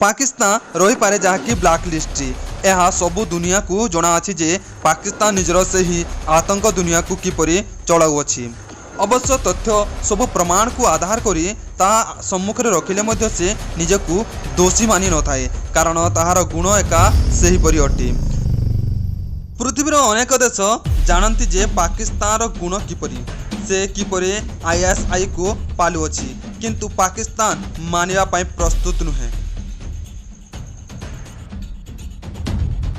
ପାକିସ୍ତାନ ରହିପାରେ ଯାହାକି ବ୍ଲାକ୍ ଲିଷ୍ଟରେ। ଏହା ସବୁ ଦୁନିଆକୁ ଜଣାଅଛି ଯେ ପାକିସ୍ତାନ ନିଜର ସେହି ଆତଙ୍କ ଦୁନିଆକୁ କିପରି ଚଳାଉଅଛି। ଅବଶ୍ୟ ତଥ୍ୟ ସବୁ ପ୍ରମାଣକୁ ଆଧାର କରି ତାହା ସମ୍ମୁଖରେ ରଖିଲେ ମଧ୍ୟ ସେ ନିଜକୁ ଦୋଷୀ ମାନି ନଥାଏ, କାରଣ ତାହାର ଗୁଣ ଏକା ସେହିପରି ଅଟେ। ପୃଥିବୀର ଅନେକ ଦେଶ ଜାଣନ୍ତି ଯେ ପାକିସ୍ତାନର ଗୁଣ କିପରି, ସେ କିପରି ଆଇଏସ୍ଆଇକୁ ପାଲୁଅଛି, କିନ୍ତୁ ପାକିସ୍ତାନ ମାନିବା ପାଇଁ ପ୍ରସ୍ତୁତ ନୁହେଁ।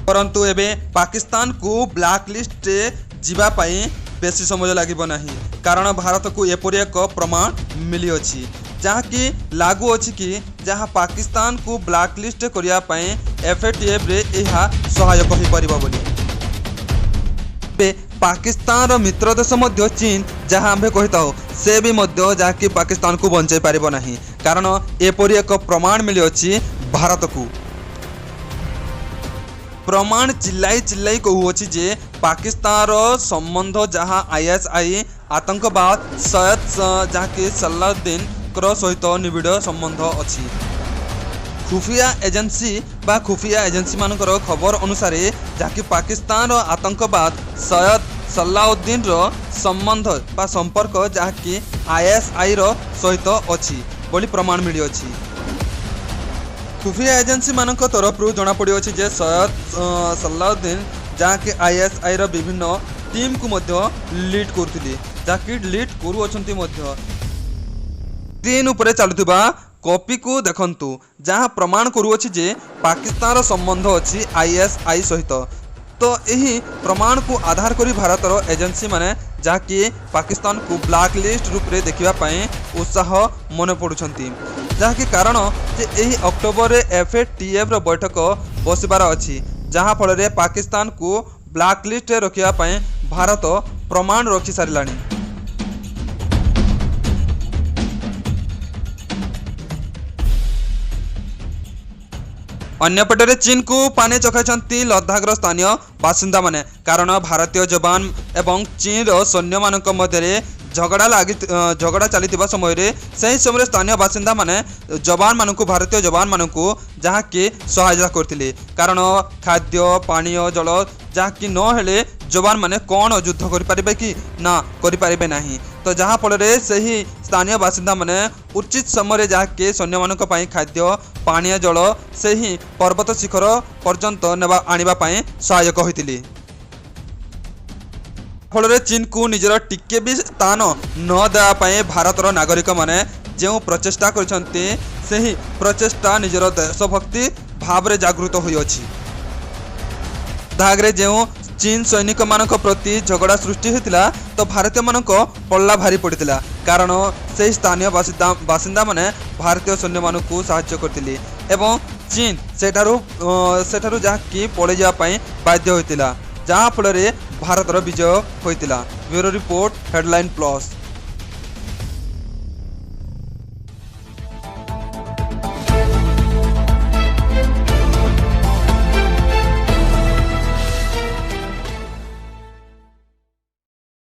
ପରନ୍ତୁ ଏବେ ପାକିସ୍ତାନକୁ ବ୍ଲାକ୍ ଲିଷ୍ଟରେ ଯିବା ପାଇଁ ବେଶୀ ସମୟ ଲାଗିବ ନାହିଁ, କାରଣ ଭାରତକୁ ଏପରି ଏକ ପ୍ରମାଣ ମିଳିଅଛି ଯାହାକି ଲାଗୁଅଛି କି ଯାହା ପାକିସ୍ତାନକୁ ବ୍ଲାକ୍ ଲିଷ୍ଟ କରିବା ପାଇଁ ଏଫ୍ଏଟିଏଫ୍ରେ ଏହା ସହାୟକ ହୋଇପାରିବ ବୋଲି। ଏବେ ପାକିସ୍ତାନର ମିତ୍ର ଦେଶ ମଧ୍ୟ ଚୀନ, ଯାହା ଆମ୍ଭେ କହିଥାଉ, ସେ ବି ମଧ୍ୟ ଯାହାକି ପାକିସ୍ତାନକୁ ବଞ୍ଚାଇ ପାରିବ ନାହିଁ, କାରଣ ଏପରି ଏକ ପ୍ରମାଣ ମିଳିଅଛି ଭାରତକୁ। ପ୍ରମାଣ ଚିଲ୍ଲାଇ ଚିଲ୍ଲାଇ କହୁଅଛି ଯେ ପାକିସ୍ତାନର ସମ୍ବନ୍ଧ ଯାହା ଆଇଏସ୍ଆଇ ଆତଙ୍କବାଦ ସୈୟଦ ଯାହାକି ସଲାଉଦ୍ଦିନଙ୍କର ସହିତ ନିବିଡ଼ ସମ୍ବନ୍ଧ ଅଛି। ଖୁଫିଆ ଏଜେନ୍ସି ବା ଖୁଫିଆ ଏଜେନ୍ସିମାନଙ୍କର ଖବର ଅନୁସାରେ ଯାହାକି ପାକିସ୍ତାନର ଆତଙ୍କବାଦ ସୈୟଦ ସଲାଉଦ୍ଦିନର ସମ୍ବନ୍ଧ ବା ସମ୍ପର୍କ ଯାହାକି ଆଇଏସ୍ଆଇର ସହିତ ଅଛି ବୋଲି ପ୍ରମାଣ ମିଳିଅଛି। ଖୁଫିଆ ଏଜେନ୍ସିମାନଙ୍କ ତରଫରୁ ଜଣାପଡ଼ିଅଛି ଯେ ସୈୟଦ ସଲାଉଦ୍ଦିନ ଯାହାକି ଆଇଏସ୍ଆଇର ବିଭିନ୍ନ ଟିମ୍କୁ ମଧ୍ୟ ଲିଡ୍ କରୁଥିଲେ, ଯାହାକି ଲିଡ୍ କରୁଅଛନ୍ତି ମଧ୍ୟ। ସ୍କ୍ରିନ୍ ଉପରେ ଚାଲୁଥିବା କପିକୁ ଦେଖନ୍ତୁ, ଯାହା ପ୍ରମାଣ କରୁଅଛି ଯେ ପାକିସ୍ତାନର ସମ୍ବନ୍ଧ ଅଛି ଆଇଏସ୍ଆଇ ସହିତ। ତ ଏହି ପ୍ରମାଣକୁ ଆଧାର କରି ଭାରତର ଏଜେନ୍ସିମାନେ ଯାହାକି ପାକିସ୍ତାନକୁ ବ୍ଲାକ୍ ଲିଷ୍ଟ ରୂପରେ ଦେଖିବା ପାଇଁ ଉତ୍ସାହ ମନେ ପଡ଼ୁଛନ୍ତି, ଯାହାକି କାରଣ ଯେ ଏହି ଅକ୍ଟୋବରରେ ଏଫ୍ଏଟିଏଫ୍ର ବୈଠକ ବସିବାର ଅଛି, ଯାହାଫଳରେ ପାକିସ୍ତାନକୁ ବ୍ଲାକ୍ ଲିଷ୍ଟରେ ରଖିବା ପାଇଁ ଭାରତ ପ୍ରମାଣ ରଖିସାରିଲାଣି। ଅନ୍ୟପଟରେ ଚୀନକୁ ପାନେ ଚଖାଇଛନ୍ତି ଲଦାଖର ସ୍ଥାନୀୟ ବାସିନ୍ଦାମାନେ, କାରଣ ଭାରତୀୟ ଯବାନ ଏବଂ ଚୀନର ସୈନ୍ୟମାନଙ୍କ ମଧ୍ୟରେ ଝଗଡ଼ା ଲାଗି ଝଗଡ଼ା ଚାଲିଥିବା ସମୟରେ ସେହି ସମୟରେ ସ୍ଥାନୀୟ ବାସିନ୍ଦାମାନେ ଯବାନମାନଙ୍କୁ, ଭାରତୀୟ ଯବାନମାନଙ୍କୁ ଯାହାକି ସହାୟତା କରିଥିଲେ, କାରଣ ଖାଦ୍ୟ ପାନୀୟ ଜଳ ଯାହାକି ନହେଲେ ଯବାନମାନେ କ'ଣ ଯୁଦ୍ଧ କରିପାରିବେ କି ନା କରିପାରିବେ ନାହିଁ। ତ ଯାହାଫଳରେ ସେହି ସ୍ଥାନୀୟ ବାସିନ୍ଦାମାନେ ଉଚିତ ସମୟରେ ଯାହାକି ସୈନ୍ୟମାନଙ୍କ ପାଇଁ ଖାଦ୍ୟ ପାନୀୟ ଜଳ ସେହି ପର୍ବତ ଶିଖର ପର୍ଯ୍ୟନ୍ତ ନେବା ଆଣିବା ପାଇଁ ସହାୟକ ହୋଇଥିଲେ। ଫଳରେ ଚୀନକୁ ନିଜର ଟିକେ ବି ସ୍ଥାନ ନ ଦେବା ପାଇଁ ଭାରତର ନାଗରିକମାନେ ଯେଉଁ ପ୍ରଚେଷ୍ଟା କରିଛନ୍ତି, ସେହି ପ୍ରଚେଷ୍ଟା ନିଜର ଦେଶଭକ୍ତି ଭାବରେ ଜାଗୃତ ହୋଇଅଛି। ଲଦାଖରେ ଯେଉଁ ଚୀନ ସୈନିକମାନଙ୍କ ପ୍ରତି ଝଗଡ଼ା ସୃଷ୍ଟି ହୋଇଥିଲା, ତ ଭାରତୀୟମାନଙ୍କ ପଲ୍ଲା ଭାରି ପଡ଼ିଥିଲା, କାରଣ ସେହି ସ୍ଥାନୀୟ ବାସିନ୍ଦାମାନେ ଭାରତୀୟ ସୈନ୍ୟମାନଙ୍କୁ ସାହାଯ୍ୟ କରିଥିଲେ ଏବଂ ଚୀନ ସେଠାରୁ ଯାହାକି ପଳେଇଯିବା ପାଇଁ ବାଧ୍ୟ ହୋଇଥିଲା, ଯାହାଫଳରେ ଭାରତର ବିଜୟ ହୋଇଥିଲା। Bureau report, headline plus.